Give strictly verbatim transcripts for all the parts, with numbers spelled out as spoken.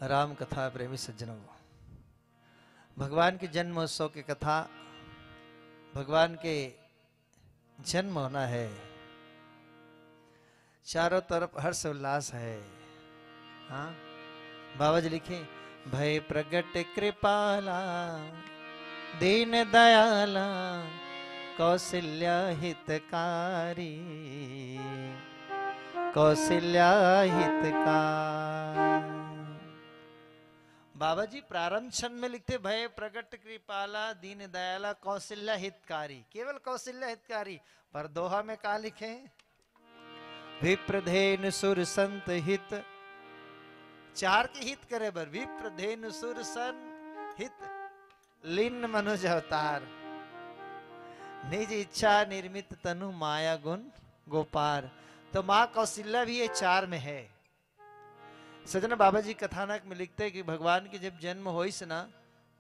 राम कथा प्रेमी सज्जनों, भगवान के जन्मोत्सव के कथा, भगवान के जन्म होना है, चारों तरफ हर्ष उल्लास है। हाँ, बाबा जी लिखे, भय प्रगट कृपाला, दीन दयाला, कौशल्या हितकारी, कौशल्या हितकार। बाबा जी प्रारंभ छंद में लिखते, भय प्रगट कृपाला, दीन दयाला, कौशल्या हितकारी। केवल कौशल्या हितकारी, पर दोहा में का लिखे? विप्र धेनु सुर संत हित। चार के हित करे बर, विप्र धेनु सुर संत हित, लीन मनुज अवतार, निज इच्छा निर्मित तनु माया गुण गोपार। तो माँ कौशल्या भी ये चार में है। सज्जन, बाबा जी कथानक में लिखते हैं कि भगवान के जब जन्म होइस ना,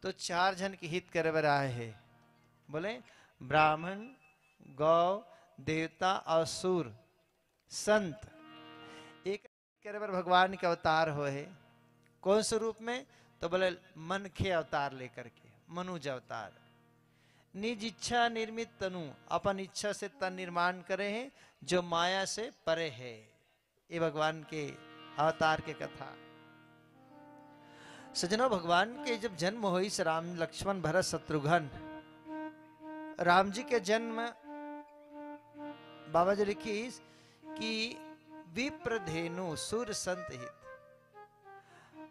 तो चार झन के हित करे बर आए हैं। बोले, ब्राह्मण, गौ, देवता और सूर, संत। एक करे बर भगवान के अवतार होए हे। कौन से रूप में? तो बोले, मनखे अवतार लेकर के, मनुज अवतार। निज इच्छा निर्मित तनु, अपन इच्छा से तन निर्माण करे हैं, जो माया से परे है। ये भगवान के अवतार के कथा। सज्जनों, भगवान के जब जन्म होइस, राम, लक्ष्मण, भरत, शत्रुघ्न, राम जी के जन्म, बाबा जी लिखिस कि विप्र धेनु सुर संत हित।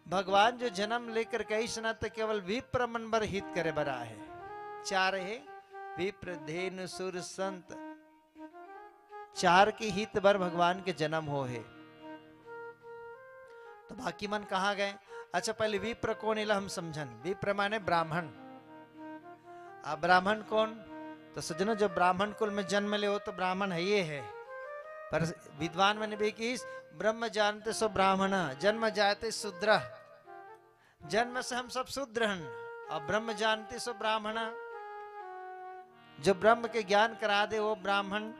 भगवान जो जन्म लेकर के आइस ना, तो केवल विप्र मन बर हित करे बर आए हे। चार हे, विप्र, धेनु, सुर, संत, चार के हित बर भगवान के जन्म हो हे। तो बाकी मन कहाँ गए? अच्छा, पहले विप्र कौन, एला हम समझन। विप्र माने ब्राह्मण। अब ब्राह्मण कौन? तो सज्जनों, जब ब्राह्मण कुल में जन्म ले, वो तो ब्राह्मण है, ये है। पर विद्वान मन भी किहिस, ब्रह्म जानते सो ब्राह्मण, जन्म जाते शूद्र। जन्म से हम सब शूद्र हन, और ब्रह्म जानते सो ब्राह्मण। जो ब्रह्म के ज्ञान करा दे, वो ब्राह्मण।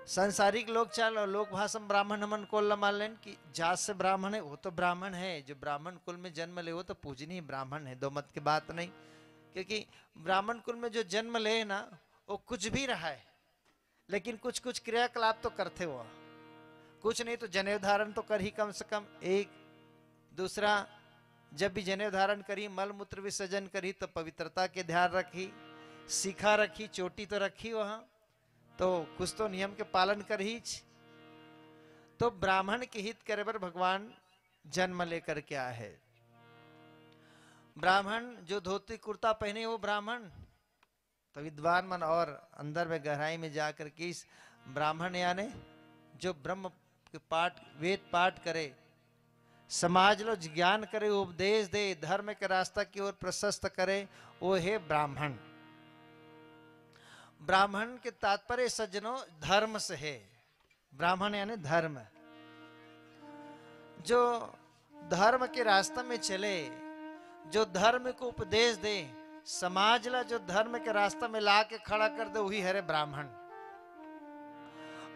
सांसारिक लोग चल और लोक भाषा में ब्राह्मण हमन कोन ल मान लेन कि जात से ब्राह्मण है, वो तो ब्राह्मण है, जो ब्राह्मण कुल में जन्म ले, वो तो पूजनीय ब्राह्मण है, दो मत की बात नहीं। क्योंकि ब्राह्मण कुल में जो जन्म ले ना, वो कुछ भी रहा है, लेकिन कुछ कुछ क्रियाकलाप तो करथे वो। कुछ नहीं तो जनेऊ धारण तो करही कम से कम। एक, दूसरा, जब भी जनेऊ धारण करही, मल मूत्र विसर्जन करही, तो पवित्रता के ध्यान रखही, शिखा रखही, चोटी तो रखही वहाँ, तो कुछ तो नियम के पालन करहीच। तो ब्राह्मण के हित करे बर भगवान जन्म लेकर के आए हे। ब्राह्मण जो धोती कुर्ता पहने, वो ब्राह्मण। तो विद्वान मन और अंदर में गहराई में जाकर के इस ब्राह्मण यानी जो ब्रह्म के पाठ, वेद पाठ करे, समाज लो ज्ञान करे, उपदेश दे, धर्म के रास्ता की ओर प्रशस्त करे, वो हे ब्राह्मण। ब्राह्मण के तात्पर्य सज्जनों धर्म से है। ब्राह्मण यानी धर्म, जो धर्म के रास्ता में चले, जो धर्म को उपदेश दे, समाज ला जो धर्म के रास्ता में ला के खड़ा कर दे, वही हरे ब्राह्मण।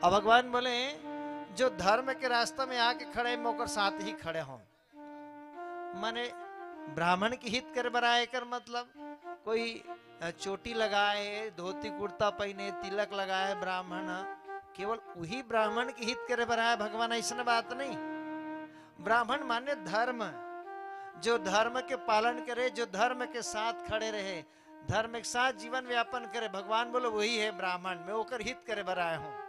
अब भगवान बोले, जो धर्म के रास्ता में आके खड़े, मैं ओकर साथ ही खड़े हों। माने ब्राह्मण के हित करे बर आए, एकर मतलब कोई, अ, चोटी लगाए हे, धोती कुर्ता पहने, तिलक लगाए हे ब्राह्मण ह, केवल वही ब्राह्मण के हित करे बर आए भगवान, ऐसन बात नहीं। ब्राह्मण माने धर्म, जो धर्म के पालन करे, जो धर्म के साथ खड़े रहे, धर्म के साथ जीवन व्यापन करे, भगवान बोले, वही है ब्राह्मण, मैं ओकर हित करे बर आए हों।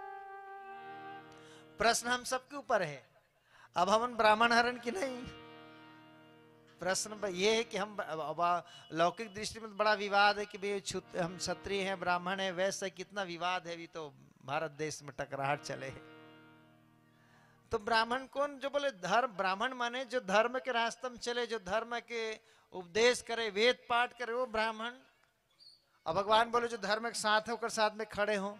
प्रश्न हम सबके ऊपर है, अब हमन ब्राह्मण हरन कि नहीं? प्रश्न ब-, ये है कि हम ब-, अब, अब लौकिक दृष्टि में तो बड़ा विवाद है कि भाई छुत-, हम क्षत्रिय हैं, ब्राह्मण हैं, वैश्य हैं, कितना विवाद है, अभी तो भारत देश में टकराहट चले है। तो ब्राह्मण कौन? जो बोले धर्म, ब्राह्मण माने जो धर्म के रास्ते में चले, जो धर्म के उपदेश करे, वेद पाठ करे, वो ब्राह्मण। अब भगवान बोले, जो धर्म के साथ है, ओकर साथ में खड़े हों।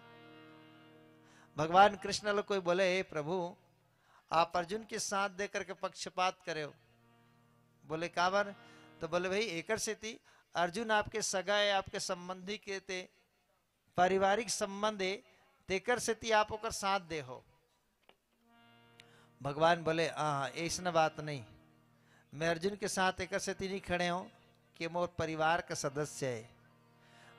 भगवान कृष्ण लोग कोई बोले, "हे प्रभु, आप अर्जुन के साथ दे करके पक्षपात करे हो।" बोले, "काबर?" तो बोले, "भाई, एकर सेती अर्जुन आपके सगा है, आपके संबंधी के ते पारिवारिक संबंध है, तेकर सेती आप ओकर साथ दे हो।" भगवान बोले, "हाँ, ऐसन बात नहीं, मैं अर्जुन के साथ एकर सेती नहीं खड़े हूँ कि मोर परिवार का सदस्य है,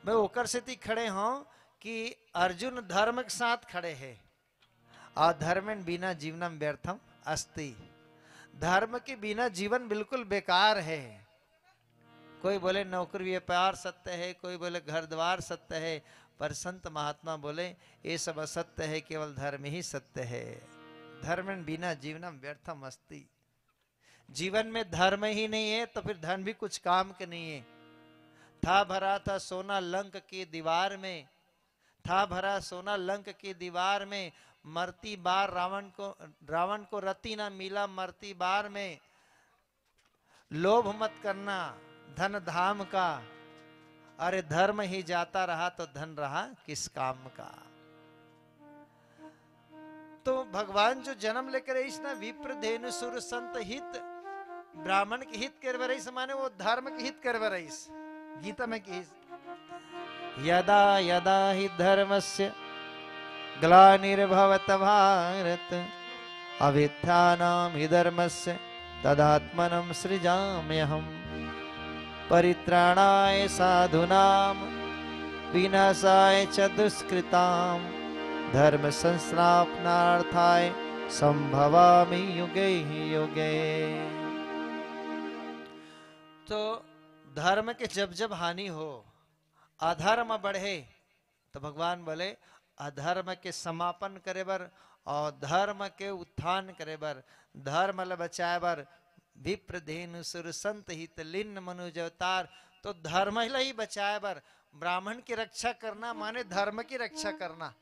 मैं ओकर सेती खड़े हूँ कि अर्जुन धर्म के साथ खड़े है।" और धर्मेण बिना जीवनम व्यर्थम अस्ति। धर्म के बिना जीवन बिल्कुल बेकार है। कोई बोले नौकरी व्यापार सत्य है, कोई बोले घर द्वार सत्य है, पर संत महात्मा बोले ये सब असत्य है, केवल धर्म ही सत्य है। धर्मेण बिना जीवनम व्यर्थम अस्ति। जीवन में धर्म ही नहीं है तो फिर धन भी कुछ काम के नहीं है। था भरा था सोना लंक की दीवार में, था भरा सोना लंक की दीवार में, मरती बार रावण को, रावण को रति ना मिला मरती बार में। लोभ मत करना धन धाम का, अरे धर्म ही जाता रहा तो धन रहा किस काम का। तो भगवान जो जन्म लेकर आइस ना, विप्र धेनु सुर संत हित, ब्राह्मण के हित करबर आइस, माने वो धर्म के हित करबर आइस। गीता में कहिस, "यदा यदा ही धर्मस्य ग्लानिर्भवत भारत, अभ्युत्थानम ही धर्मस्य तदात्मनम सृजाम्यहम। परित्राणाय साधुनाम विनाशाय च दुष्कृताम, धर्म संस्थापनार्थाय संभवामि युगे युगे।" तो धर्म के जब जब हानि हो, अधर्म बढ़े, तो भगवान बोले, अधर्म के समापन करे बर और धर्म के उत्थान करे बर, धर्म ल बचाए बर, विप्र धेनु सुर संत हित लीन मनुज अवतार। तो धर्म ल ही बचाए बर, ब्राह्मण की रक्षा करना माने धर्म की रक्षा करना।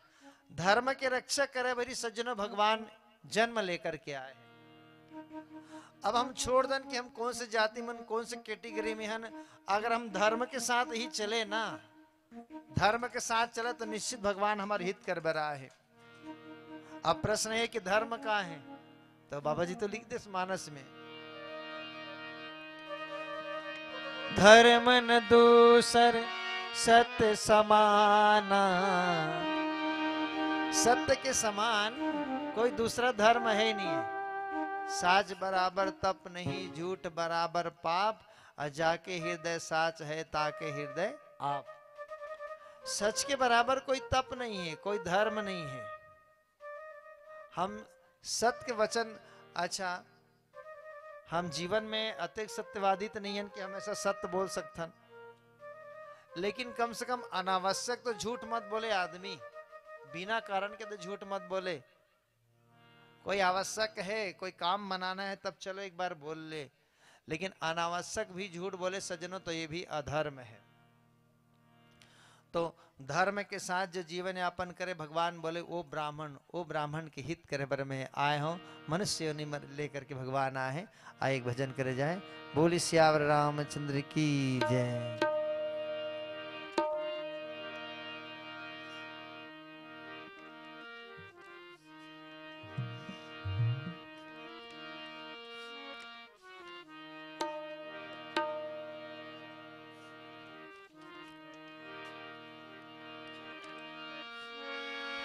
धर्म की रक्षा करे बर ही सज्जनों भगवान जन्म लेकर के आए हैं। अब हम छोड़ दन कि हम कौन से जाति में, कौन से कैटेगरी में हन। अगर हम धर्म के साथ ही चले ना, धर्म के साथ चले तो निश्चित भगवान हमारे हित कर बर आए हैं। अब प्रश्न है कि धर्म का है, तो बाबा जी तो लिख दे मानस में, "धर्म न दूसर सत्य समाना।" सत्य के समान कोई दूसरा धर्म है नहीं है। साच बराबर तप नहीं, झूठ बराबर पाप, और जाके हृदय साच है, ताके हृदय आप। सच के बराबर कोई तप नहीं है, कोई धर्म नहीं है। हम सत्य वचन, अच्छा, हम जीवन में अतेक सत्यवादी तो नहीं हन कि हमेशा सत्य बोल सकथन, लेकिन कम से कम अनावश्यक तो झूठ मत बोले आदमी, बिना कारण के तो झूठ मत बोले। कोई आवश्यक है, कोई काम मनाना है, तब चलो एक बार बोल ले, लेकिन अनावश्यक भी झूठ बोले सज्जनों, तो ये भी अधर्म है। तो धर्म के साथ जो जीवन यापन करे, भगवान बोले, "वो ब्राह्मण, वो ब्राह्मण के हित करे बर मैं आए हूँ।" मनुष्य योनि में लेकर के भगवान आए हैं। आइए एक भजन करे जाए। बोली सियावर रामचंद्र की जय।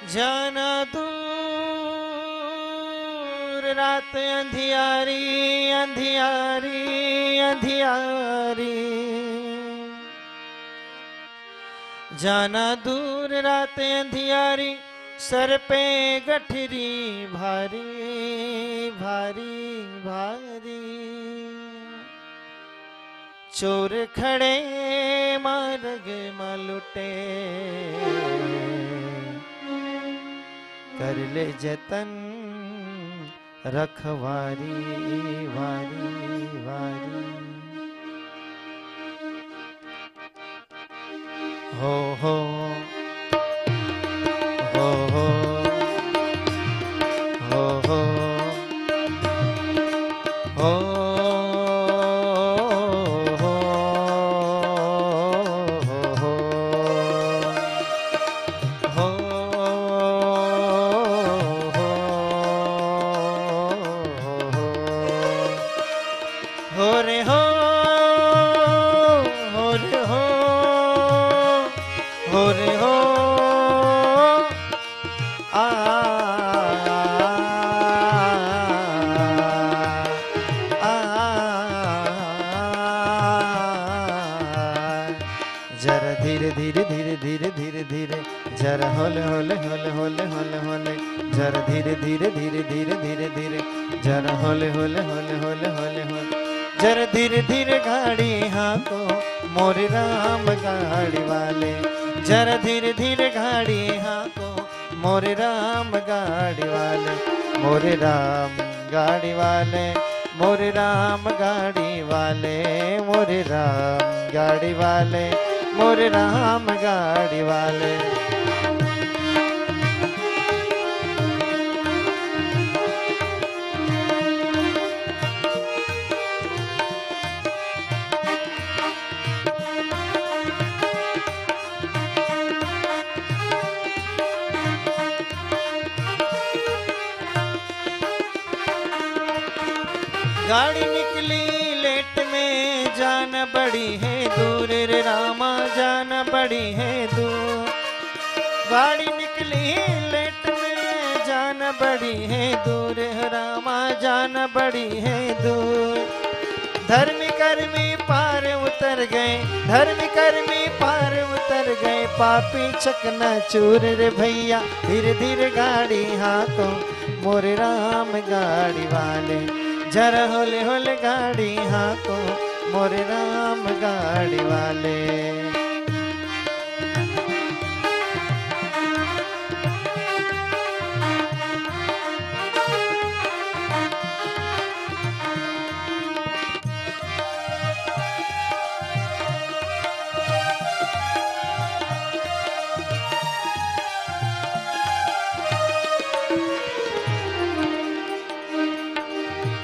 जाना दूर रात अंधियारी, अंधियारी, अंधियारी। जाना दूर रात अंधियारी, सर पे गठरी भारी, भारी, भारी। चोर खड़े मार्ग म लुटे, कर ले जतन रखवारी, वारी, वारी। हो, हो। हो, हो। हो, हो। हो, हो। हो, हो। हो रे हो, हो रे हो, हो रे हो, धीरे धीरे धीरे, जरा होले होले होले होले होले होले, जरा धीरे धीरे धीरे धीरे धीरे धीरे, जरा होले होले होले होले होले होले, जरा धीरे धीरे गाड़ी हाँको मोरे राम गाड़ी वाले, जरा धीरे धीरे गाड़ी हाँको मोरे राम गाड़ी वाले, मोरे राम गाड़ी वाले, मोरे राम गाड़ी वाले, मोरे राम गाड़ी वाले, मोरे राम गाड़ी वाले। गाड़ी निकली लेट में, जान बड़ी है दूर रे रामा, जान बड़ी है दूर। गाड़ी निकली लेट में, जान बड़ी है दूर रामा, जान बड़ी है दूर। धर्मी कर्मी पार उतर गए, धर्मी कर्मी पार उतर गए, पापी चकनाचूर रे भैया। धीरे धीरे गाड़ी हाँको मोरे राम गाड़ी वाले, जरा होले होले गाड़ी हाँको मोरे राम गाड़ी वाले।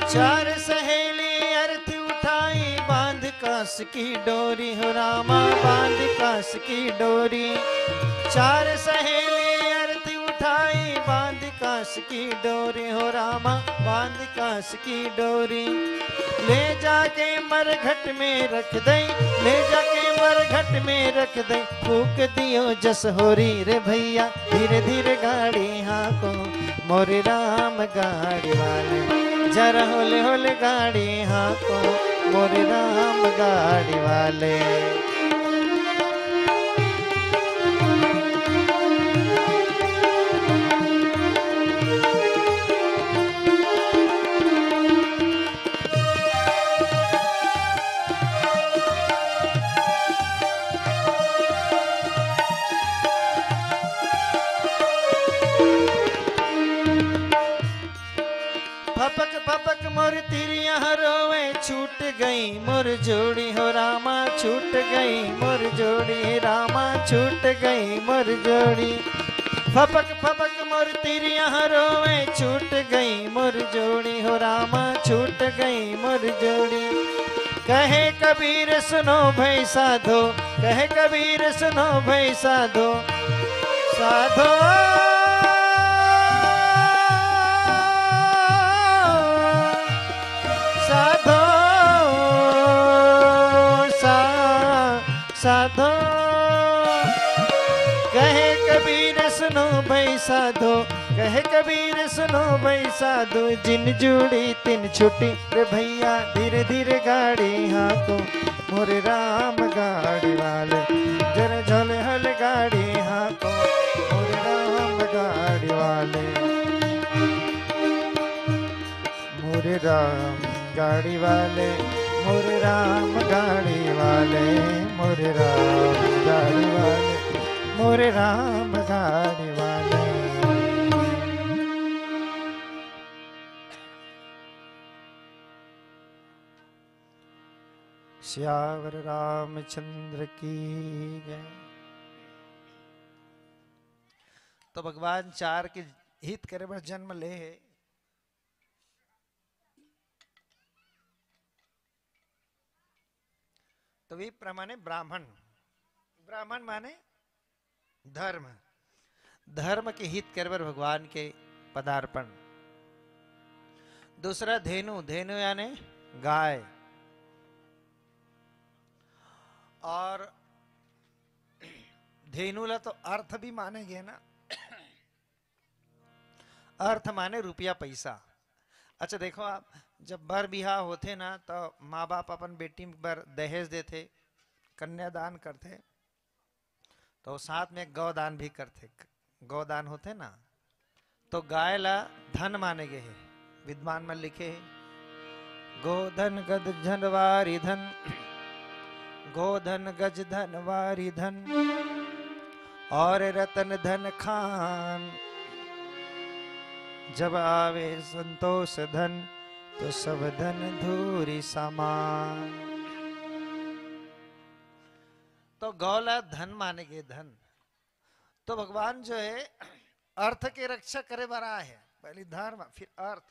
चार सहेली अर्थ उठाई, बांध कास की डोरी हो रामा, बांध कास की डोरी। चार सहेली अर्थ उठाई, बांध कास की डोरी हो रामा, बांध कास की डोरी। ले जाके मरघट में रख दे, ले जाके मरघट में रख दे, फूक दियो जस होरी रे भैया। धीरे धीरे गाड़ी हाँको मोरे राम गाड़ी वाले, जरा होले होले गाड़ी हाँको मोरे राम गाड़ी वाले। फपक फपक मोर तिरिया रोवे, छूट गई मोर जोड़ी हो रामा, छूट गई मोर जोड़ी रामा, छूट गई मोर जोड़ी। फपक फपक मोर तिरिया रोवे, छूट गई मोर जोड़ी हो रामा, छूट गई मोर जोड़ी। कहे कबीर सुनो भाई साधो, कहे कबीर सुनो भाई साधो, साधो, साधो, सा-, साधो। कहे कबीर सुनो भाई साधो, कहे कबीर सुनो भाई साधो, जिन जुड़ी तिन छुट्टी रे भैया। धीरे धीरे गाड़ी हाँको मोरे राम गाड़ी वाले, जरा झोले हल गाड़ी हाँको मोरे राम गाड़ी वाले। मोरे राम गाड़ी वाले, मोरे राम गाड़ी वाले, मोरे राम गाड़ी वाले, मोरे राम गाड़ी वाले। सियावर रामचंद्र की जय। तो भगवान चार के हित करे बर जन्म ले हे। तो विप्र माने ब्राह्मण, ब्राह्मण माने धर्म, धर्म के हित करे बर भगवान के पदार्पण। दूसरा धेनु, धेनु यानी गाय। और धेनु ला तो अर्थ भी माने गे ना, अर्थ माने रुपया पैसा। अच्छा देखो, आप जब बर बिहाव होथे ना, तो माँ बाप अपन बेटी बर दहेज देथे, कन्यादान करथे। तो साथ में गौदान भी करथे। गौदान होथे ना, तो गाय ला धन माने गे हे। विद्वान मन लिखे हे, "गोधन गज धन वारी धन, गोधन गज धन वारी धन, और रतन धन खान, जब आवे संतोष धन, तो सब धन धूरी समान।" तो गौ ला धन माने गे, धन। तो भगवान जो है, अर्थ के रक्षा करे बर आए हे। पहले धर्म, फिर अर्थ।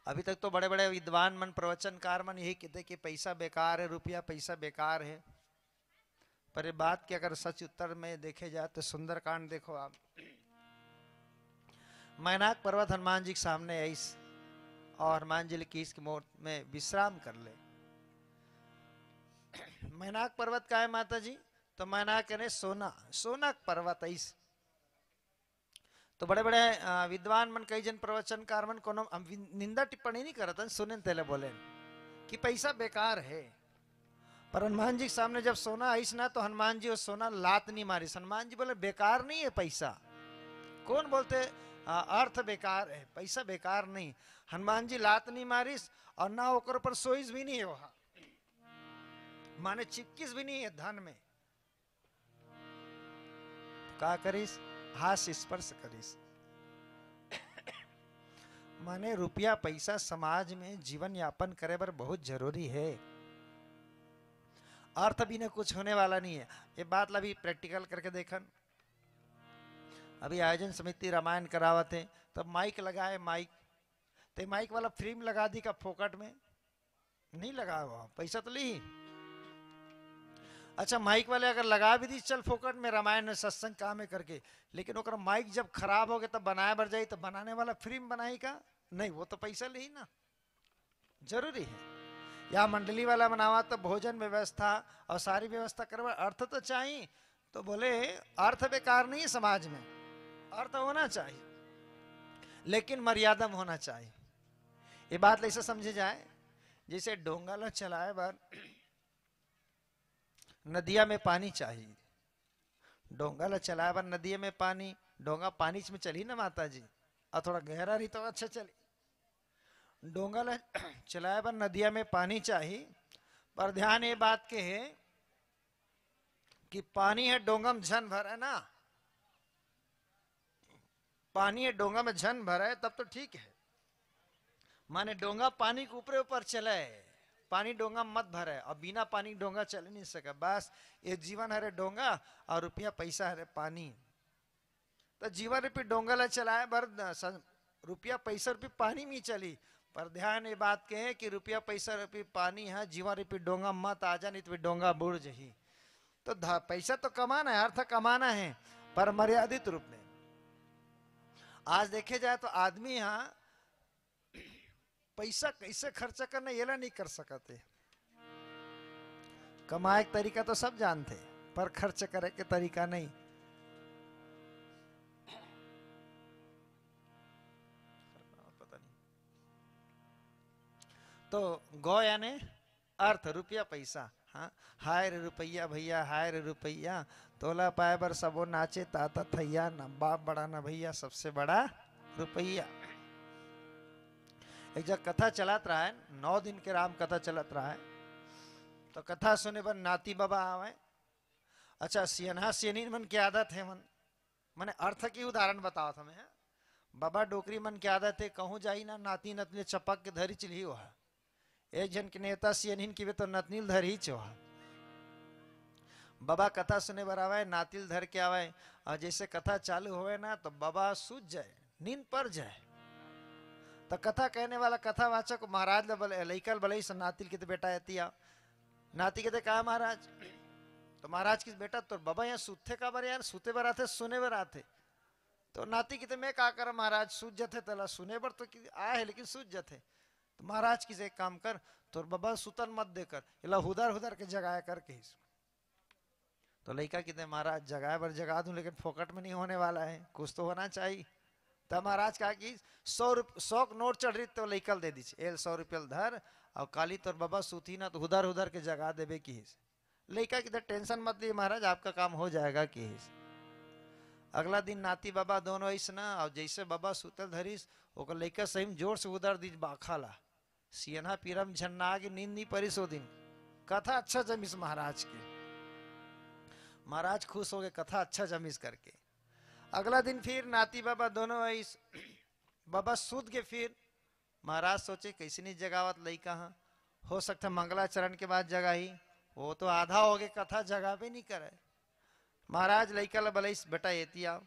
अभी तक तो बड़े-बड़े विद्वान मन, प्रवचनकार मन यही कहते कि पैसा बेकार है, रुपया पैसा बेकार है। पर ये बात के अगर सच उत्तर में देखे जाए तो सुंदरकांड देखो आप। मैनाक पर्वत हनुमान जी के सामने आइस और हनुमान जी ले किहिस कि मोर में विश्राम कर ले। मैनाक पर्वत का है माता जी? तो मैनाक याने सोना, सोना के पर्वत आइस। तो बड़े-बड़े, अ, विद्वान मन, कई जन प्रवचनकार मन, कोनो हम वि-, निंदा टिप्पणी नहीं करत हन, सुनेन तेला बोलेन कि पैसा बेकार है। पर हनुमान जी के सामने जब सोना आइस ना, तो हनुमान जी वो सोना लात नहीं मारिस। हनुमान जी बोले, "बेकार नहीं है पैसा।" कौन बोलते, अ, अर्थ बेकार है, पैसा बेकार नहीं। हनुमान जी लात नहीं मारिस और ना ओकर ऊपर सोइस भी नहीं है वहाँ, माने चिपकिस भी नहीं है धन में। का करिस? हाथ स्पर्श करिस। माने रुपया पैसा समाज में जीवन यापन करे बर बहुत जरूरी है। अर्थ बिना कुछ होने वाला नहीं है। ये बात ला भी practical करके देखन। अभी आयोजन समिति रामायण करावत हे, तब माइक लगाए, माइक, ते माइक वाला फ्री में लगा दी का फोकट में? नहीं लगाए, वहाँ पैसा तो ली। अच्छा, माइक वाले अगर लगा भी दी, चल फोकट में रामायण में सत्संग काम है करके, लेकिन ओकर माइक जब खराब हो गया तब बनाए बर जाई, तो बनाने वाला फ्री में बनाई का? नहीं, वो तो पैसा ली ना। जरूरी है। या मंडली वाला बनावा तो भोजन व्यवस्था और सारी व्यवस्था करवा, अर्थ तो चाहिए। तो बोले, अर्थ बेकार नहीं है समाज में, अर्थ होना चाहिए, लेकिन मर्यादा में होना चाहिए। ये बात ऐसे समझे जाए, जैसे डोंगा ला चलाए बर नदिया में पानी चाहिए, डोंगा ला चलाए बर नदिया में पानी, डोंगा पानी में चली ना माता जी, और थोड़ा गहरा रही तो अच्छा चली। डोंगा ला चलाए बर नदिया में पानी चाहिए, पर ध्यान ये बात के है कि पानी है डोंगा में झन भरे ना, पानी है डोंगा में झन भरे तब तो ठीक है, माने डोंगा पानी के ऊपरे ऊपर चले, पानी डोंगा में मत भरे, और बिना पानी के डोंगा चल नहीं सके। बस ये जीवन हरे डोंगा और रुपया पैसा हरे पानी। तो जीवन रूपी डोंगा ला चलाए बर द-, स-, रुपया पैसा रूपी पानी में चली, पर ध्यान ये बात के है कि रुपया पैसा रूपी पानी है, जीवन रूपी डोंगा मत आ जा, नहीं तो डोंगा बुड़ जही। तो ध-, पैसा तो कमाना है, अर्थ कमाना है, पर मर्यादित रूप में। आज देखे जाए तो आदमी यहाँ पैसा कैसे खर्चा करना, ये ला नहीं कर सकते। कमाए के तरीका तो सब जानते, पर खर्च करे के तरीका नहीं। पता नहीं। तो गौ याने अर्थ, रुपया पैसा। हाँ, हाय रे रुपया भैया, हाय रे रुपया, तोला पाए बर सबो नाचे, ताता थैया, न बाप बड़ा न भैया, सबसे बड़ा रुपया। एक जगह कथा चलत रहा है, नौ दिन के राम कथा चलत रहा है, तो कथा सुने बर नाती बाबा आवे। अच्छा, सियनहा सियनिन मन के आदत है, मन, मने अर्थ की उदाहरण बतावत हमें, हाँ? बाबा डोकरी मन के आदत है, कहूँ जाई ना, नाती नतनी चपक के धरी चलही वह। एक झन के नेवता सियनहिन किबे तो नतनील धरही चोहा। बाबा कथा सुने बर आवे, नातिल धर के आवे, और जैसे कथा चालू होवे ना तो बाबा सूत जाए, नींद पड़ जाए। तो कथा कहने वाला कथावाचक महाराज ल बल-, लइका ल बलई से नातिल के, "बेटा एती आ।" नाती कहते, "का महाराज?" तो महाराज किस, "बेटा तोर बाबा यहाँ सूतथे काबर यार, सूते बर आथे, सुने बर आथे।" तो नाती किते, "मैं का करं महाराज, सूत जथे, तेला सुने बर तो कि-, आए है लेकिन सूत जथे।" तो महाराज किसे, "एक काम कर, तोर बबा सुतन मत दे कर, एला हुदर हुदर के जगाया कर," कहिस। तो लइका किते, "महाराज जगाए बर जगा दूं, लेकिन फोकट में नहीं होने वाला है, कुछ तो होना चाहिए।" तब महाराज कहा कि सौ रुप-, सौ के नोट चढ़ रही तो लइका ल दे दीजिए, "एल सौ रुपया ल धर, और काली तोर बबा सूती ना तो हुदर हुदर के जगा देबे," कहिस। लइका किथे, "टेंशन मत लीजिए महाराज, आपका काम हो जाएगा," किहिस। अगला दिन नाती बाबा दोनों आइस ना, अउ जइसे बाबा सुतल धरिस, ओकर लइका सही में जोर से उदर दिस बाखा ला। सियनहा पीरा म झन्ना के नींद नइ परिस ओ दिन। कथा अच्छा जमिस महाराज के। महाराज खुश हो गए, कथा अच्छा जमिस करके। अगला दिन फिर नाती बाबा दोनों आइस। बाबा सुत गे फिर। महाराज सोचे, "कइसे नइ जगावत लइका ह? हो सकथे मंगलाचरण के बाद जगाही। वो तो आधा हो गे कथा, जगाबे नइ करे।" महाराज लइका ला बलाइस, "बेटा, एती आव।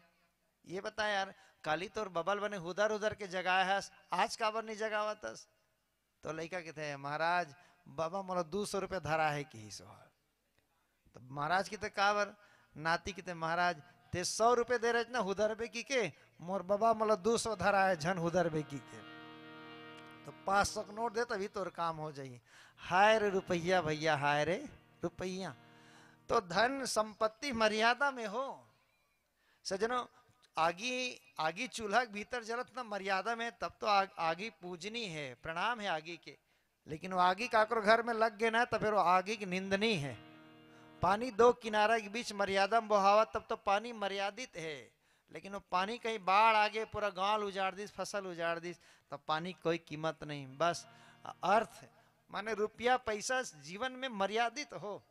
ये बता यार, काली तोर बाबा ल बने हुदर हुदर के जगाए हस, आज काबर नइ जगावत हस?" तो लइका किथे, "महाराज, बाबा मोला दू सौ रुपया धरा हे," किहिस ओ ह। तो महाराज किथे, "काबर?" नाती किथे, "महाराज, तें सौ रुपया दे रहेस ना हुदरबे कहिके, मोर बाबा मोला दू सौ धरा हे, झन हुदरबे कहिके। तो पाँच सौ के नोट दे, तभी तोर काम हो जाही।" हाय रे रुपया भइया, हाय रे रुपया। तो धन संपत्ति मर्यादा में हो। सज्जनों, आगी, आगी चूल्हा के भीतर जलत ना मर्यादा में, तब तो आग, आगी पूजनी हे, प्रणाम हे आगी के। लेकिन वो आगी काकरो घर में लग गे ना, तो फिर वो आगी के निंदनी हे। पानी दो किनारा के बीच मर्यादा में बोहावत, तब तो पानी मर्यादित हे। लेकिन वो पानी कहीं बाढ़ आ गे, पूरा गांव ल उजाड़ दिस, फसल उजाड़ दिस, तब पानी के कोई कीमत नहीं। बस अर्थ, माने रुपया पैसा जीवन में मर्यादित हो,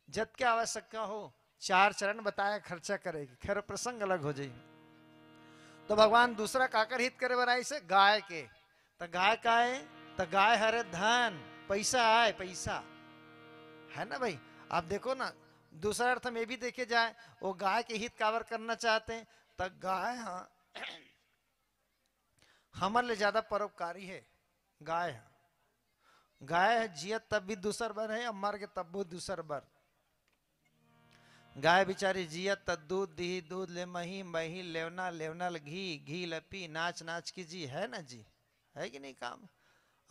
जतके आवश्यकता हो, चार चरण बताए खर्चा करे के, खैर प्रसंग अलग हो जाई। तो भगवान दूसरा काकर हित करे बर आइस हे? गाय के। तो गाय का हे? तो गाय हरे धन, पैसा आय, पैसा, है ना भाई? आप देखो ना, दूसरा अर्थ में ये भी देखे जाए, वो गाय के हित काबर करना चाहते हैं, तो गाय ह हमर ले ज्यादा परोपकारी हे। गाय ह, गाय ह जियत तब भी दूसर बर हे, अउ मर गे तब भी दूसर बर। गाय बिचारी जियत त दूध दिही, दूध ले मही, मही लेवना, लेवना ले घी, घी ले पी, नाच नाच के जी, है ना जी? है कि नहीं काम?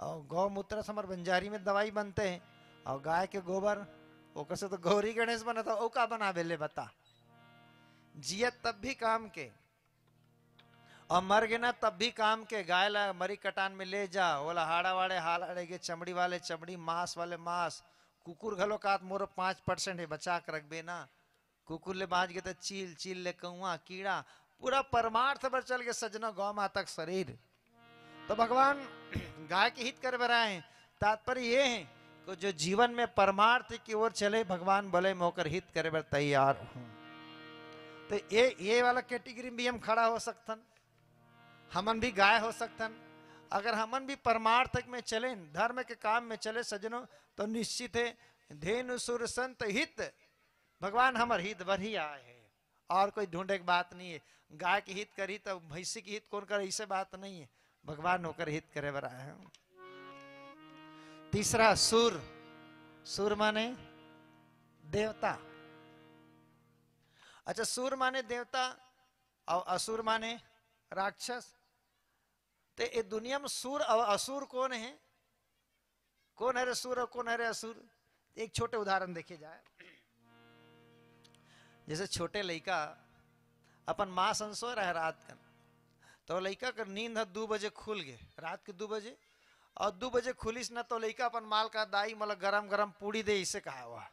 अउ गौमूत्र से हमर बंजारी में दवाई बनथे, अउ गाय के गोबर, ओकर से तो गौरी गणेश बनत हे, ओ का बनाबे ले बता? जियत तब भी काम के, अउ मर गे ना तब भी काम के। गाय ला मरी कटान में ले जा, ओला हाड़ा वाले हाड़ा ले गे, चमड़ी वाले चमड़ी, मांस वाले मांस। कुकुर घलो कात मोरो पाँच परसेंट हे, बचा के रखबे ना। कुकुर ले बांच गे त चील, चील ले कौआ, कीड़ा, पूरा परमार्थ बर चल गे सज्जनों गौ माता के शरीर। तो भगवान गाय के हित करे बर आए हे। तात्पर्य ये हे कि जो जीवन में परमार्थ की ओर चले, भगवान बोले, "मैं ओकर हित करे बर तैयार हूं।" तो ये, ये वाला कैटेगरी में भी हम खड़ा हो सकथन, हमन भी गाय हो सकथन। अगर हमन भी परमार्थ में चले, धर्म के काम में चले सज्जनों, तो निश्चित हे धेनु सुर संत हित, भगवान हमर हित बर ही आए हे। और कोई ढूंढे के बात नहीं हे। गाय के हित करही त भैंसी के हित कोन करे, ऐसे बात नहीं हे। भगवान ओकर हित करे बर आए हे। तीसरा सुर, सुर माने देवता। अच्छा, सुर माने देवता अउ असुर माने राक्षस। ते ए दुनिया में सुर अउ असुर कोन हे? कोन हरे सुर अउ कोन हरे असुर? एक छोटे उदाहरण देखे जाए। जैसे छोटे लइका अपन माँ संग सोए रहे रात कन, तो लइका कर नींद ह दू बजे खुल गे, रात के दू बजे, अउ दू बजे खुलिस न, तो लइका अपन माँ ल कहा, "दाई, मोला गरम गरम पूड़ी दे," इसे कहा हुआ,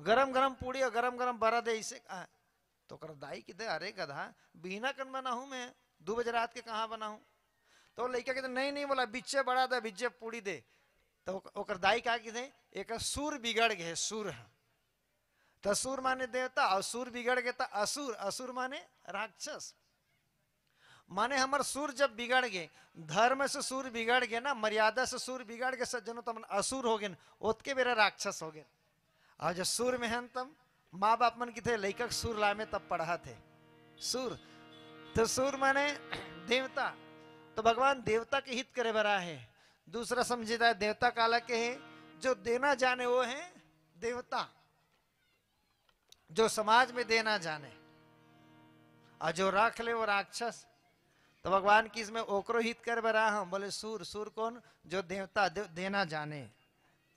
"गरम गरम पूड़ी अउ गरम गरम बरा दे," इसे कहा। तो ओकर दाई किथे, "अरे गधा, बिहना कन बनाहूं मैं, दू बजे रात के कहाँ बनाहूं?" तो लइका किथे, "नहीं, नहीं," बोला, "बिच्चे बरा दे, बिच्चे पूड़ी दे।" तो ओक-, ओकर दाई का किथे, "एक सुर बिगड़ गे, सुर ह।" त सुर माने देवता अउ सुर बिगड़ गे त असुर, असुर माने राक्षस। माने हमर सुर जब बिगड़ गे, धर्म से सुर बिगड़ गे ना, मर्यादा से सुर बिगड़ गे सज्जनों, त हमन असुर हो गेन, ओतके बेरा राक्षस हो गेन। अउ जब सुर में हन तब माँ बाप मन किथे लइका के सुर लामे तब पढ़त हे सुर। तो सुर माने देवता, तो भगवान देवता के हित करे बर आए हे। दूसरा समझे जाए देवता काला कहे, जो देना जाने वो हे देवता, जो समाज में देना जाने, अउ जो रख ले वो राक्षस। तो भगवान किस में ओकरो हित करे बर आए हे, बोले सुर, सुर कोन? जो देवता दे, देना जाने,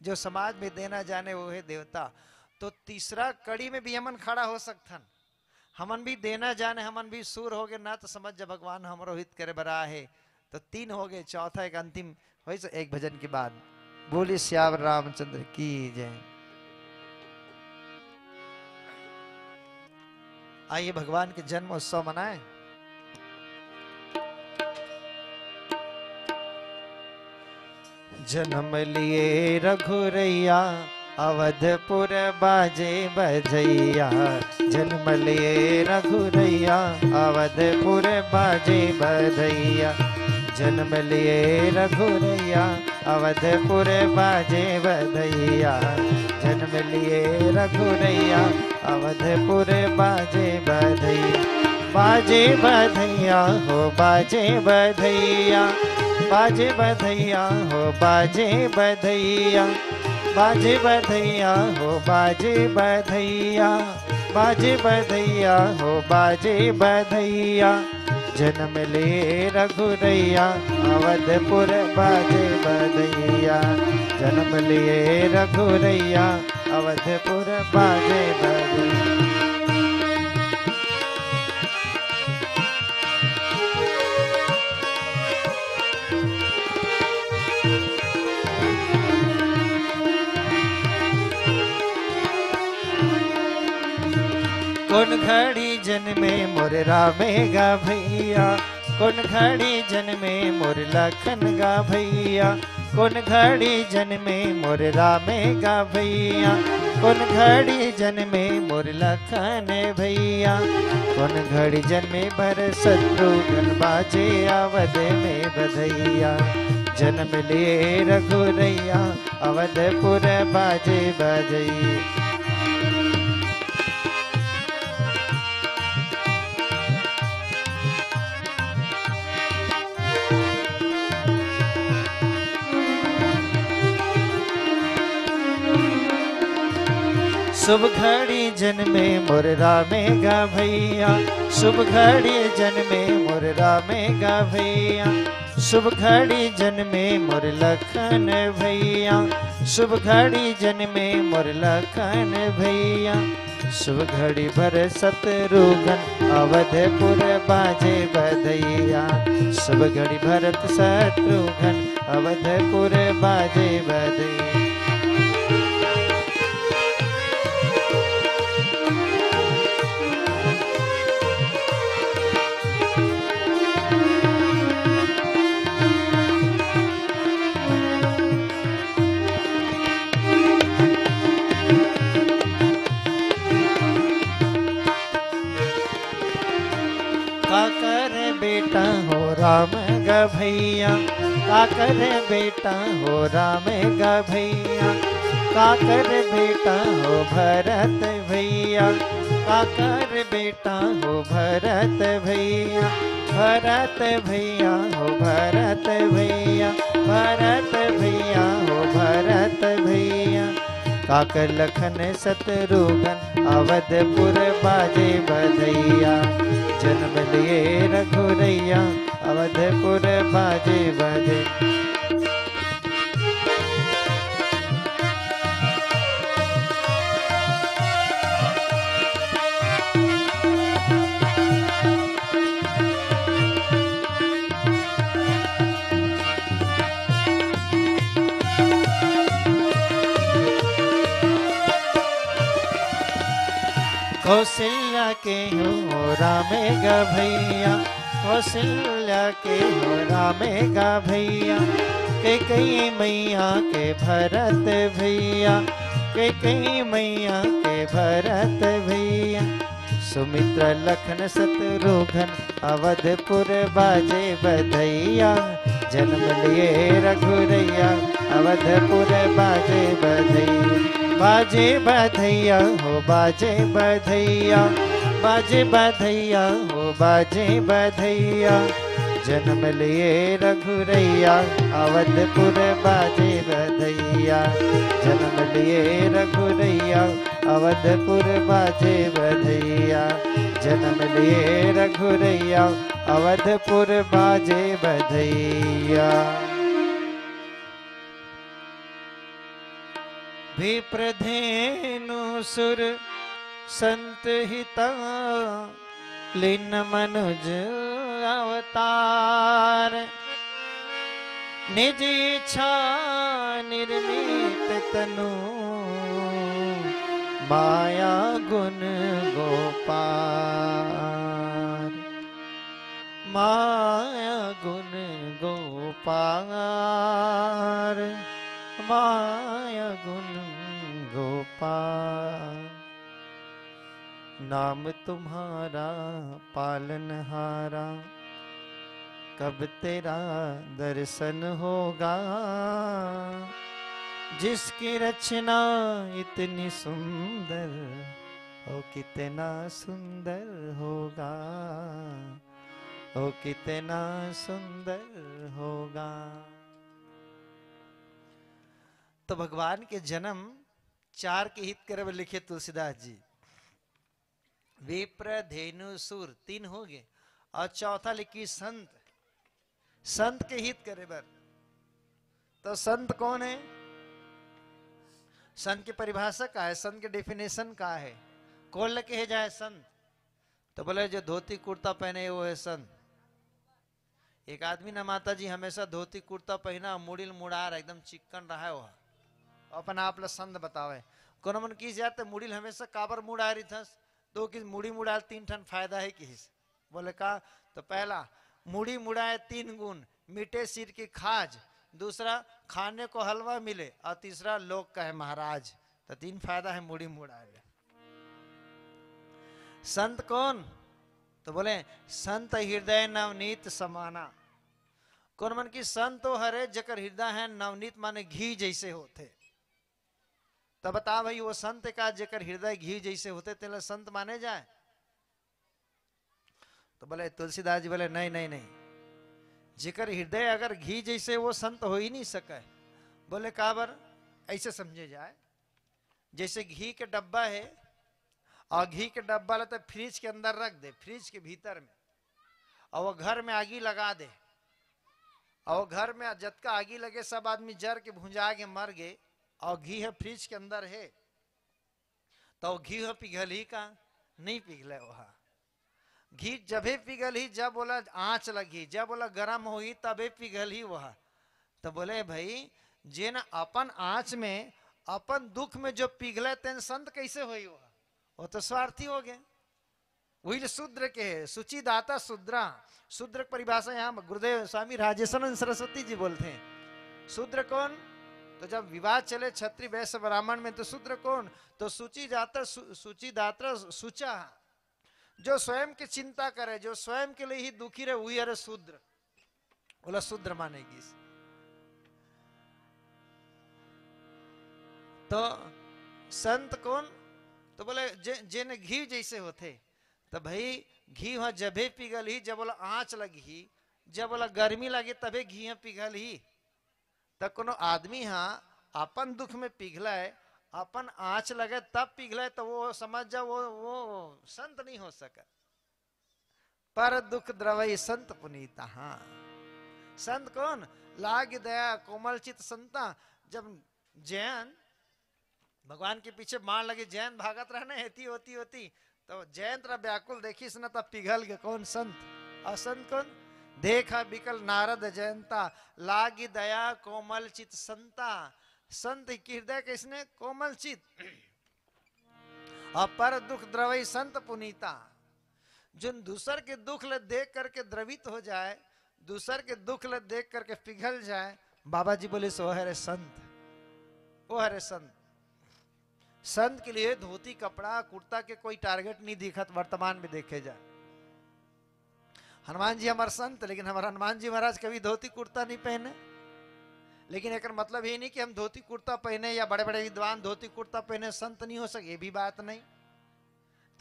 जो समाज में देना जाने वो हे देवता। तो तीसरा कड़ी में भी हमन खड़ा हो सकथन, हमन भी देना जाने, हमन भी सुर हो गे ना, तो समझ जा भगवान हमरो हित करे बर आए हे। तो तीन हो गे, चौथा एक अंतिम होइस एक भजन के बाद। बोलिए सियावर रामचंद्र की जय। आइए, भगवान के जन्म उत्सव मनाएं। जन्म लिए रघुरैया, अवधपुर बाजे बधैया। जन्म लिए रघुरैया, अवधपुर बाजे बधैया। जन्म लिए रघुरैया, अवधपुर बाजे बधैया। जन्म लिए रघुरैया, अवधपुर बाजे बधैया। बाजे बधैया हो, बाजे बधैया। बाजे बधैया हो, बाजे बधैया। बाजे बधैया हो, बाजे बधैया। बाजे बधैया हो, बाजे बधैया। जन्म ले रघुरैया, अवधपुर बाजे बधैया। जन्म लिए रघुरैया, अवधपुर बाजे बधैया। कोन घड़ी जन्मे मोर रामे गा भैया, कोन घड़ी जन्मे मोर लखन गा भैया, कोन घड़ी जन्मे मोर रामे गा भैया, कोन घड़ी जन्मे मोर लखन भैया, कोन घड़ी जन्मे भरत शत्रुघ्न बाजे अवध में बधैया। जन्म लिए रघुरैया, अवधपुर बाजे बधैया। शुभ घड़ी जन्मे मोर रामे गा भैया, शुभ घड़ी जन्मे मोर रामे गा भैया, शुभ घड़ी जन्मे मोर लखन भैया, शुभ घड़ी जन्मे मोर लखन भैया। शुभ घड़ी भरत शत्रुघ्न अवधपुर बाजे बधैया। शुभ घड़ी भरत शत्रुघ्न अवधपुर बाजे बधैया। काकर बेटा हो राम गा भैया, काकर बेटा हो राम गा भैया, काकर बेटा हो भरत भैया, काकर बेटा हो भरत भैया, भरत भैया हो भरत भैया, भरत भैया हो भरत भैया। काकर लखन शत्रुघ्न अवधपुर बाजे बधैया। जन्म लिए रघुरैया अवधपुर बाजे बधैया। कौशल्या के हो रामे गा भैया, कौशल्या के हो रामे गा भैया, कैकई मैया के भरत भैया, कैकई मैया के भरत भैया। सुमित्रा लखन शत्रुघ्न अवधपुर बाजे बधैया। जन्म लिए रघुरैया अवधपुर बाजे बधैया। बाजे बधैया हो बाजे बधैया, बाजे बधैया हो बाजे बधैया। जन्म लिए रघुरैया अवधपुर बाजे बधैया। जन्म लिए रघुरैया अवधपुर बाजे बधैया। जन्म लिए रघुरैया अवधपुर बाजे बधैया। विप्रधेनु सुर संत हिता लीन मनुज अवतार। निज इच्छा निर्मित तनु माया गुण गोपाल। नाम तुम्हारा पालनहारा, कब तेरा दर्शन होगा? जिसकी रचना इतनी सुंदर, ओ कितना सुंदर होगा, ओ कितना सुंदर होगा। तो भगवान के जन्म चार के हित करे बर लिखे तुलसीदास जी। विप्र, धेनु, सूर, तीन हो गए। और चौथा लिखी संत, संत के हित करे बर। तो संत कौन है? संत की परिभाषा का है? संत की डेफिनेशन का है? कौन ल कहे जाए संत? तो बोले, जो धोती कुर्ता पहने वो है संत। एक आदमी ना माता जी हमेशा धोती कुर्ता पहना, मुड़ी ल मुड़ा रहा, एकदम चिक्कन रहा है वह, अपन आप ला संत बतावे। कोनो मन किस जाते मुड़ी ल हमेशा काबर मुड़ा रही थस? तो किस मुड़ी मुड़ा ल तीन ठन फायदा है किस? बोले का? तो पहला, मुड़ी मुड़ाए तीन गुण, मिटे सिर की खाज, दूसरा, खाने को हलवा मिले, और तीसरा, लोग कहे महाराज। तो तीन फायदा है मुड़ी मुड़ाए ले। संत कौन? तो बोले, संत हृदय नवनीत समाना। कौन मन की संत वो हरे जेकर हृदय है नवनीत माने घी जैसे होते। तब बता भाई, वो संत का जेकर हृदय घी जैसे होते, तेला संत माने जाए? तो बोले, तुलसीदास जी बोले, नहीं, नहीं, नहीं, जेकर हृदय अगर घी जैसे, वो संत हो ही नहीं सके। बोले, काबर? ऐसे समझे जाए, जैसे घी के डब्बा है, और घी के डब्बा ला तो फ्रिज के अंदर रख दे, फ्रिज के भीतर में, और वो घर में आगी लगा दे, और वो घर में जतका आगी लगे, सब आदमी जर के भुंजा के मर गए, और घी है फ्रिज के अंदर है, तो वो घी ह पिघलही का? नहीं पिघले वह। घी जबे पिघलही जब ओला आँच लगही, जब ओला गरम होही तबे पिघलही वह। तो बोले, भाई, जेन अपन आँच में, अपन दुख में जो पिघले, तेन संत कैसे होही वह? वो तो स्वार्थी हो गए। वही ले शूद्र के है, शुचिदाता शूद्रा। शूद्र की परिभाषा यहाँ गुरुदेव स्वामी राजेशानंद सरस्वती जी बोलते हैं। शूद्र कौन? तो जब विवाद चले क्षत्रिय वैश्य ब्राह्मण में, तो शूद्र कौन? तो शुचिदाता शु-, शुचिदाता शुचा, जो स्वयं की चिंता करे, जो स्वयं के लिए ही दुखी रहे, वही हरे शूद्र। ओला शूद्र माने गिस। तो संत कौन? तो बोले, जे, जेन घी जैसे होथे। तो भाई, घी ह जबे पिघलही जब ओला आँच लगही, जब ओला गर्मी लगे तबे घी ह पिघलही। तो कोनो आदमी ह अपन दुख में पिघले, अपन आँच लगे तब पिघले, तो वो समझ जाओ, वो, वो संत नहीं हो सके। पर दुख द्रवई संत पुनीता। हाँ, संत कौन? लाग दया कोमल चित संता। जब जैन भगवान के पीछे बाण लगे, जैन भागत रहे ना, एती ओती ओती, तो जैन तरा व्याकुल देखिस ना, तब पिघल गए। कौन? संत। और संत कौन? देखा बिकल नारद जयंता, लागी दया कोमल चित संता। संत के हृदय किसने? कोमल चित। और पर दुख द्रवई संत पुनीता, जोन दूसर के दुख ले देख करके द्रवित हो जाए, दूसर के दुख ले देख करके पिघल जाए, बाबा जी बोले, सो हरे संत, वो हरे संत। संत के लिए धोती कपड़ा कुर्ता के कोई टारगेट नहीं दिखत, वर्तमान में देखे जाए। हनुमान जी हमारे संत, लेकिन हमारे हनुमान जी महाराज कभी धोती कुर्ता नहीं पहने। लेकिन एकर मतलब ये नहीं कि हम धोती कुर्ता पहने या बड़े बड़े विद्वान धोती कुर्ता पहने संत नहीं हो सके, ये भी बात नहीं।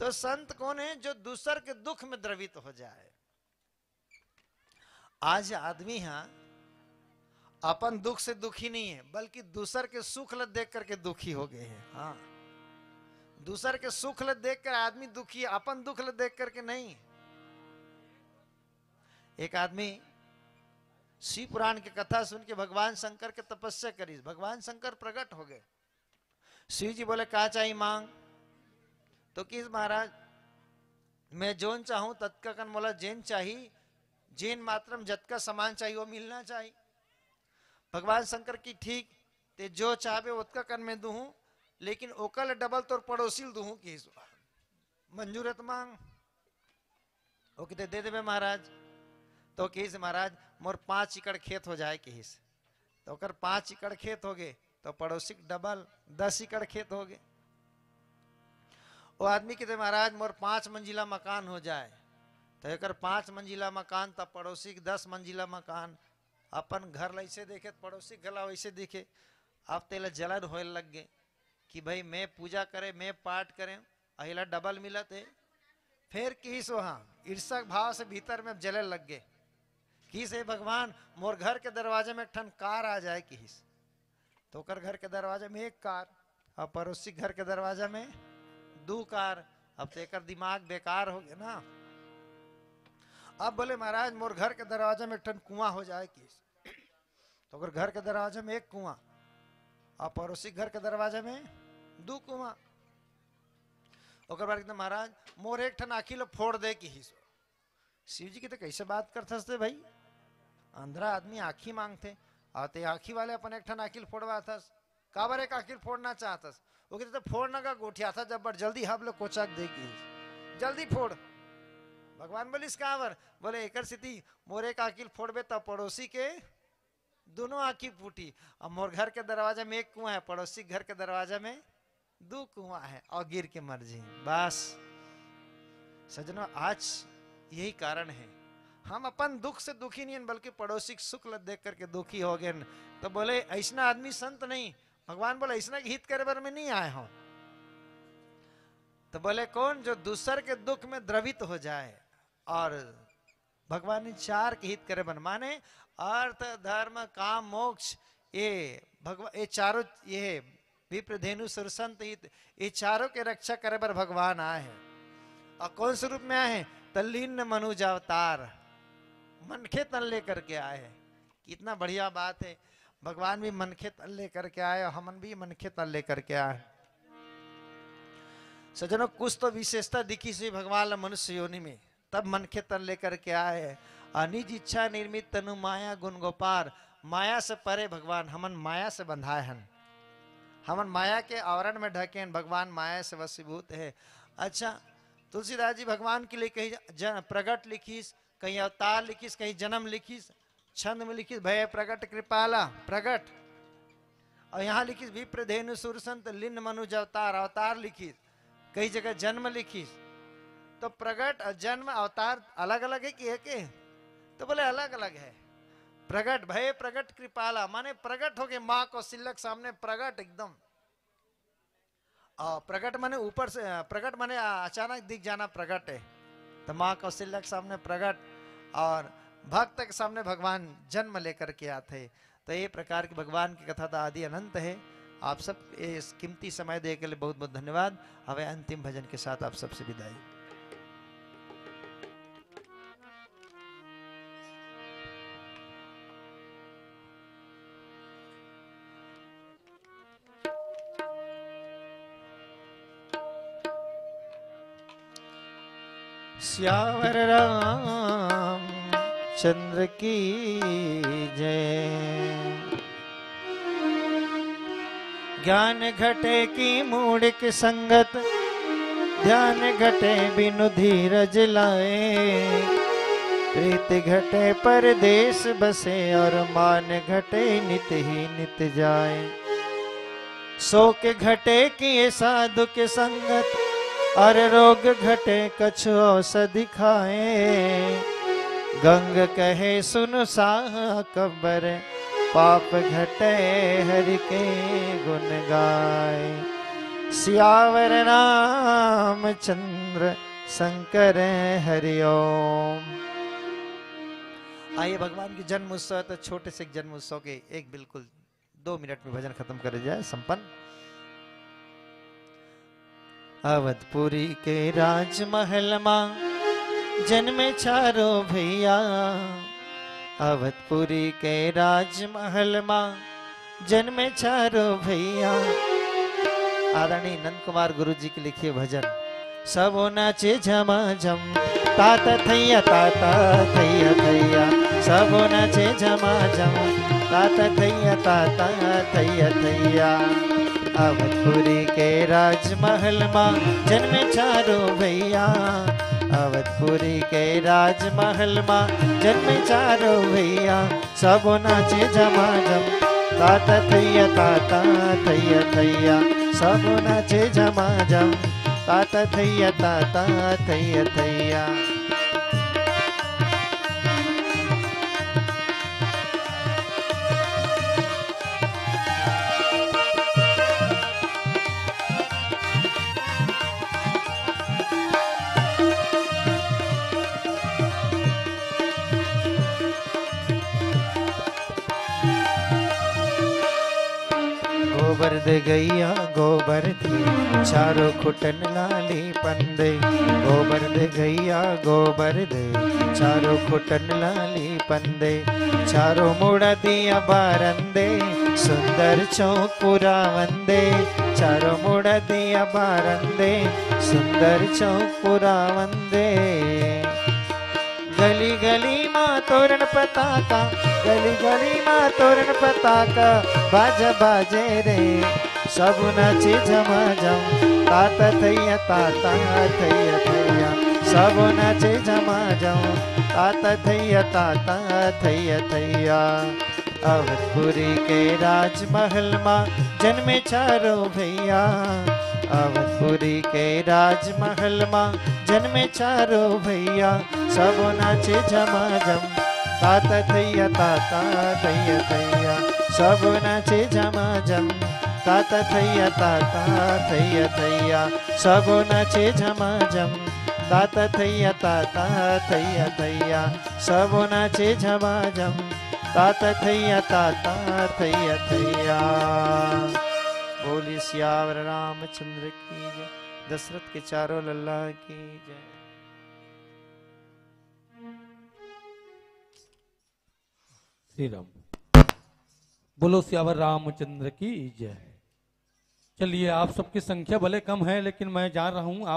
तो संत कौन है? जो दूसर के दुख में द्रवित हो जाए। आज आदमी हा अपन दुख से दुखी नहीं है, बल्कि दूसर के सुख ल देख करके दुखी हो गए हैं। हाँ, दूसर के सुख ल देख कर आदमी दुखी है, अपन दुख ल देख करके नहीं। एक आदमी शिव पुराण की कथा सुन के भगवान शंकर के तपस्या करी, भगवान शंकर प्रकट हो गए। शिव जी बोले, का चाहिए मांग? तो किस महाराज, मैं जोन चाहूं ततका कन मोला जेन चाहिए, जेन मात्रम जतका सामान चाहिए वो मिलना चाहिए। भगवान शंकर की ठीक, ते जो चाहबे ओतका कन मैं दूहूं, लेकिन ओकर ले डबल तोर पड़ोसी ल दूहूं किस। मंजूर है तो मांग। वो किते दे देबे महाराज। तो किस महाराज, मोर पांच एकड़ खेत हो जाए किस। तो ओकर पांच एकड़ खेत हो गए, तो पड़ोसी के डबल दस एकड़ खेत हो गए। वो आदमी कहते, "महाराज, मोर पांच मंजिला मकान हो जाए।" तो एकर पांच मंजिला मकान, तब पड़ोसी के दस मंजिला मकान। अपन घर ला ऐसे देखे, तो पड़ोसी के घर ला वैसे देखे। अब तेला जलन होए लग गे कि भाई, मैं पूजा करे, मैं पाठ करे, अहिला डबल मिलत हे। फिर किहिस, वहां ईर्ष्या के भाव से भीतर में जले लग गे। किहिस, "हे भगवान, मोर घर के दरवाजा में एक ठन कार आ जाए," किहिस। तो ओकर घर के दरवाजा में एक कार, और पड़ोसी घर के दरवाजा में दू कार। अब तो एकर दिमाग बेकार हो गया ना। अब बोले, "महाराज, मोर घर के दरवाजा में एक ठन कुआं हो जाए," किहिस। तो ओकर घर के दरवाजा में एक कुआं, और पड़ोसी घर के दरवाजा में दू कुआं। ओकर बाद एकदम, "महाराज, मोर एक ठन आँखी लो फोड़ दे," किहिस। शिव जी कहते, "कैसे बात करथस ते भाई? अंधरा आदमी आँखी मांगथे, और ते आँखी वाले अपन एक ठन आँखी ल फोड़वाथस। काबर एक आँखी ल फोड़ना चाहथस?" वो कहते, "तो फोड़ना का गोठियाथा जब बड़ जल्दी हाफ ले कोचक दे," किहिस। "जल्दी फोड़।" भगवान बोलिस, "काबर?" बोले, "एकर सेती मोर एक आँखी ल फोड़बे, तब पड़ोसी के दोनों आँखी फूटी। अब मोर घर के दरवाजा में एक कुआं है, पड़ोसी घर के दरवाजा में दू कुआं है, और गिर के मर जी।" बस सज्जनों, आज यही कारण है, हम अपन दुख से दुखी नहीं हन, बल्कि पड़ोसी के सुख ल देख करके दुखी हो गए हन। तो बोले, "ऐसना आदमी संत नहीं।" भगवान बोले, "ऐसना के हित करे बर मैं नहीं आए हूं।" तो बोले, "कौन जो दूसर के दुख में द्रवित हो जाए।" और भगवान ने चार के हित करे बन, माने अर्थ, धर्म, काम, मोक्ष, ये भगवान, ये चारों, ये विप्र, धेनु, सुरसंत, हित, ये चारों के रक्षा करे बर भगवान आए हैं। और कौन स्वरूप में आए हैं? तो लीन मनुज अवतार, मनखे तन लेकर के आए हैं। कितना बढ़िया बात है, भगवान भी मनखे तन लेकर के आए और हमन भी मनखे तन लेकर के आए। सज्जनों, कुछ तो विशेषता दिखिस भगवान ला मनुष्य योनि में, तब मनखे तन लेकर के आए। और निज इच्छा निर्मित तनु माया गुण गोपार, माया से परे भगवान, हमन माया से बंधाए हन, हमन माया के आवरण में ढके हन, भगवान माया से वशीभूत है। अच्छा, तुलसीदास जी भगवान के लिए कहीं जन प्रगट लिखिस, कहीं अवतार लिखिस, कहीं जन्म लिखिस, छंद में लिखिस, भय प्रगट कृपाला, प्रगट। और यहाँ लिखिस, विप्र धेनु सुर संत लिन्न मनुज अवतार, अवतार लिखिस, कई जगह जन्म लिखिस। तो प्रगट और जन्म, अवतार अलग अलग है कि एक है? तो बोले, अलग अलग है। प्रगट, भय प्रगट कृपाला, माने प्रगट हो गए माँ कौशल्या के सामने, प्रगट एकदम। और प्रगट माने ऊपर से, प्रगट माने अचानक दिख जाना, प्रगट है। तो माँ कौशल्या के सामने प्रगट और भक्त के सामने भगवान जन्म लेकर के आते। तो ये प्रकार की भगवान की कथा तो आदि अनंत है। आप सब इस कीमती समय दे के लिए बहुत बहुत धन्यवाद। हमें अंतिम भजन के साथ आप सबसे विदाई। सियावर रामचंद्र की जय। ज्ञान घटे की मूढ़िक संगत, ध्यान घटे बिनु धीरज लाए। प्रीति घटे परदेस बसे, और मान घटे नित ही नित जाए। शोक घटे किए साधु के संगत, और रोग घटे कछु औषधि खाए। गंग कहे सुनु साकबर, पाप घटे हरि के गुण गाए। सियावर रामचंद्र शंकर हरिओम। आइए, भगवान के जन्म उत्सव है, तो छोटे से एक जन्म उत्सव के एक बिल्कुल दो मिनट में भजन खत्म करे जाए, संपन्न। अवधपुरी के राजमहल मा जन्मे चारो भैया, अवधपुरी के राजमहल मा जन्मे चारो भैया। आदरणीय नंद कुमार गुरु जी के लिखिए भजन। सबो नाचे झमाझम, तात थैया, तात थैया थैया। सबो नाचे झमाझम, तात थैया, तात थैया थैया। अवधपुरी के राजमहल मा जन्मे चारो भैया, अवधपुरी के राजमहल मा जन्मे चारो भैया। सबो नाचे झमाझम, तात थैया, तात थैया थैया। सबो नाचे झमाझम, तात थैया, तात थैया, थैया। गोबर दे गैया, गोबर दे, चारों खुटन ला लीपन दे। गोबर दे गैया, गोबर दे, चारों खुटन ला लीपन दे। चारों मुड़ा दिया बारन दे, सुंदर चौक पुरावन दे। चारों मुड़ा दिया बारन दे, सुंदर चौक पुरावन दे। गली गली मा तोरन पताका, गली गली मा तोरन पताका, बाजा बाजे रे, सब नाचे झमाझम। तात थैया, तात थैया, थैया, सब नाचे झमाझम। तात थैया, तात थैया, थैया। अवधपुरी के राजमहल मा जन्मे चारों भैया। अवधपुरी के राजमहल मा जन्मे चारों भैया। सब नाचे झमाझम, तात थैया, तात थैया, थैया। सब नाचे झमाझम, तात थैया, तात थैया, थैया। सब नाचे झमाझम, तात थैया, तात थैया, थैया। सब नाचे झमाझम, तात थैया, तात थैया, थैया। बोली सियावर रामचंद्र की जय, दशरथ के चारों लल्ला की जय। श्री राम। बोलो सियावर रामचंद्र की जय। चलिए, आप सबकी संख्या भले कम है, लेकिन मैं जा रहा हूँ, आप